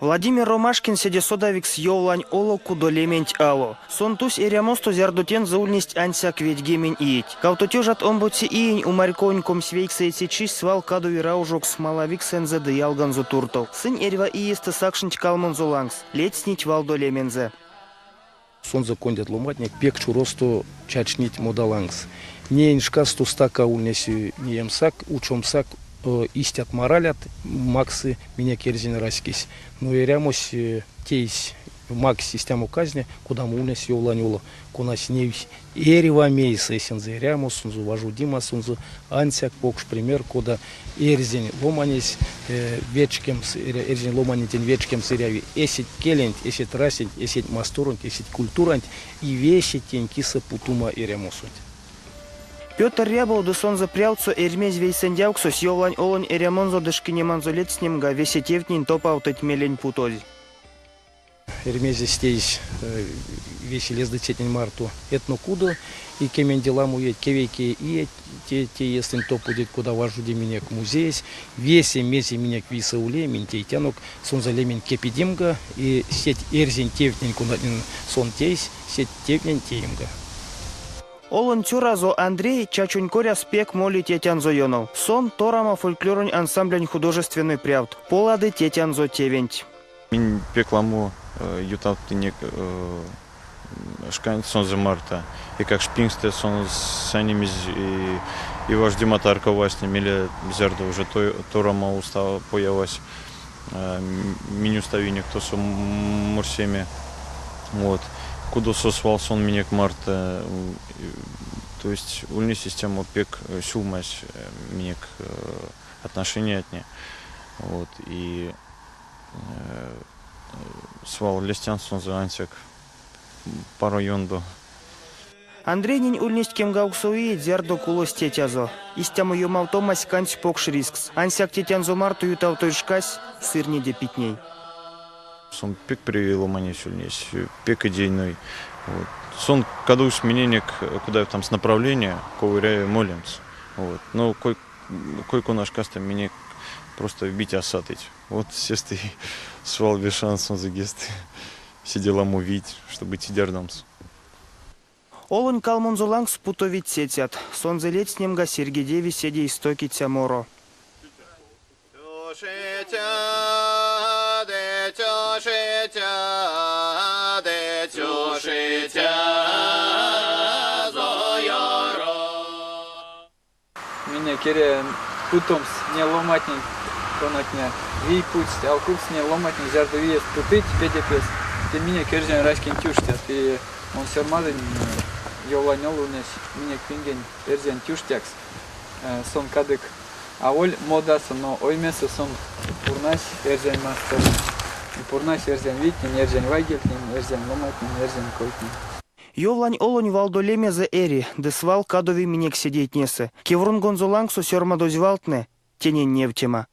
Владимир Ромашкин седе содавикс Йовлань Оло кудолементь ало. Сон тусь эрямосто, зярдо тензэ ульнесть ансяк ведьгемень иеть. 250 иень умарьковонь 29-це чись свал кадови раужокс малавиксэнзэ ды ялганзо туртов. Сынь эрьва иестэ сакшныть калмонзо лангс, ледстнить валдолемензэ. Сонзэ кондят ломантне пек чуросто чачнить мода лангс. Неень шкасто стака ульнесь неемсак, учомсак истят моралят максы минек эрзянь раськесь. Но эрямось тейсь, макссь истямо казне, кодамо ульнесь Йовлань Оло, конась невтсь эрьва мейсэ эсензэ эрямосонзо, важодемасонзо, ансяк покш пример, кода эрзянь ломанесь вечкемс, эрзянь ломанентень вечкемс эряви эсеть келенть, эсеть раськенть, эсеть масторонть, эсеть культуранть и весе тень кисэ путума эрямосонть. Петр Рябов ды сонзэ прявтсо Эрьмезь вейсэндявксось Йовлань Олонь эрямонзо ды шкинеманзо ледстнемга весе тевтнень топавтыть мелень путозь. Эрьмезесь тейсь весе лездыцятнень марто этнокудо и кеменде ламо иеть, кевейкее иеть те иестэнть топодить, кода важоди минек музеесь. Весе, мезе минек вийсэ ули, минь тейтянок сонзэ лементь кепедемга и сеть эрзянь тевтнень, конатнень сон тейсь, сеть тевтнень теемга. Олонь цёразо Андрей чачонь коряс пек моли тетянзо ёнов. Сон Торама фольклоронь ансамблянь художественной прявт, полады тетянзо тевенть. Минь пек ламо ютавтынек шканть сонзэ марто. Эйкакшпингстэ сон сайнимизь и важодема тарка васня, мейле зярдо уже Торама устава появась, минь уставинек тосо морсеме. Вот. Кудосо свал сон минек марто. То есть ульнесь истямо пек сюлмазь минек отношениятне. Вот. И свал ледстян сонзэ ансяк паро ёндо. Андрейнень ульнесть кемгавксово иеть, зярдо кулось тетязо. Истямо ёмавтомась кандсь покш ризкс. Ансяк тетянзо марто ютавтозь шкась сырнеде питней. Сон пек превей ломанесь ульнесь, пек идейной. Вот. Сон кадовсь миненек куда там с направления, ков эряви молемс. Вот. Но кой, кой-кона шкасто минек просто вить а сатыть. Вот сестэ свал вешан сонзэ гесты седе ламо вийть, чтобы цидярдамс. Олонь калмонзо лангс путовить цецят. Сонзэ ледстнемга серьгедеви седейс токиця моро. Минек эряви путомс не ломатнень, конатне вий путсть, алкукс не ломатне, зярдо виест путыть педе-пес, те минек эрзянь раськень тюштят. И мон сёрмадынь Йовлань Оло ульнесь минек пингень эрзянь тюштякс. Сон кадык аволь модасо, но оймесэ сон пурнась эрзянь мастор, пурнась эрзянь вийтнень, эрзянь вайгельтнень, эрзянь ломатнень, эрзянь койтнень. Йовлань Олонь валдо лемезэ эри, ды свал кадови минек седейтнесэ. Кеврунгонзо лангсо сёрмадозь валтнэ, тенень невтема.